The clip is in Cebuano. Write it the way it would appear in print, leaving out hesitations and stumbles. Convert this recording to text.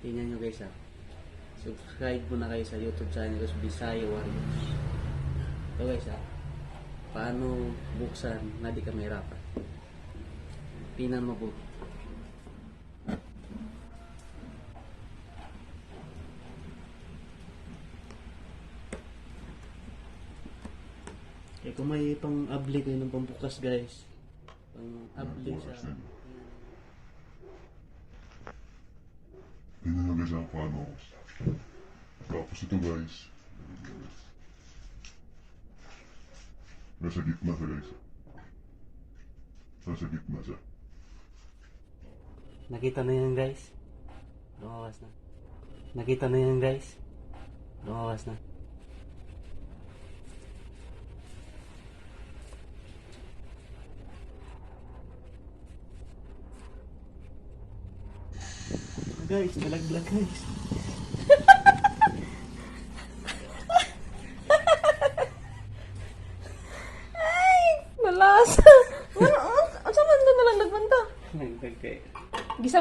Tingnan nyo, guys, ah. Subscribe muna kayo sa YouTube channel ko, Bisaya Warriors. Ito, guys, ah. Paano buksan na di ka mahirapan. Tingnan mo po. Kaya kung may pang-abli kayo ng pambukas, guys. Pang-abli sa. Tingnan nyo, guys, ah, paano. Tapos ito, guys. Ayan, guys. Nasa gitna siya, guys. Nasa gitna siya. Nakita na yan, guys. Lumawas na. Nakita na yan, guys. Lumawas na. Guys, nalaglag, guys. Malasa. Ano, unsa man to nalaglag man to? Nalaglag kayo. Gisa